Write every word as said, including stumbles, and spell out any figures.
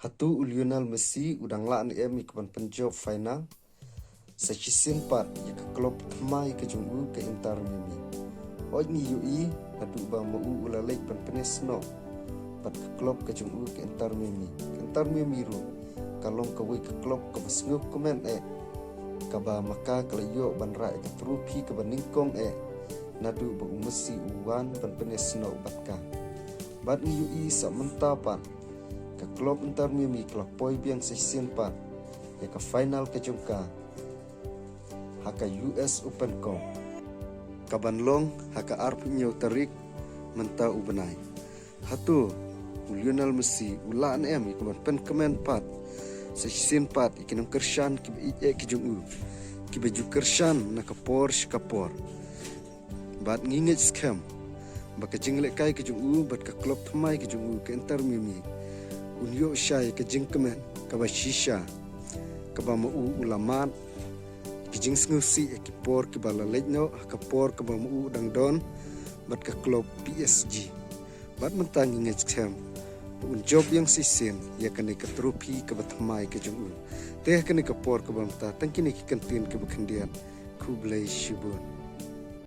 Hato u Lionel Messi u dang lah ne em ïa ka ban pynjop final sa shisien pat ïa ka klub thymmai ka jong u ka Inter Miami? Hooid, ngi ïohi naduh ba ma u u la leit ban pynïasnoh bad ka klub ka jong u ka Inter Miami. Ka Inter Miami ruh ka long kawei ka klub kaba sngewkmen eh, kaba ma ka ka la ïoh ban rah ïa ka trophy kaba nyngkong eh naduh ba u Messi u wan ban pynïasnoh bad ka. Bad ngi ïohi sa mynta pat ka klub Inter Miami ka la poi biang sa shisien pat ïa ka final ka jong ka ha ka U S Open Cup, ka ban long ha ka arphew hynñiew tarik mynta u bnai. Hato u Lionel Messi u lah ne em ïa ka ban pynkmen pat sa shisien pat ïa ki nongkyrshan kiba ïeit eh ki jong u, kiba ju kyrshan na ka por sha ka por? Bad ngi ngeit skhem ba ka jinglehkai ka jong u bad ka klub thymmai ka jong u ka Inter Miami un ïoh shai ïa ka jingkmen kaba shisha, kaba ma u u la mad ïa ki jingsngewsih ïa ki por kiba la leit noh ha ka por kaba ma u u dang don bad ka klub P S G. Bad mynta ngi ngeit skhem ba un jop biang sa shisien ïa kane ka trophy kaba thymmai ka jong u. Te ha kane ka por kaba mynta tang kine ki kyntien kiba khyndiat. Khublei shibun.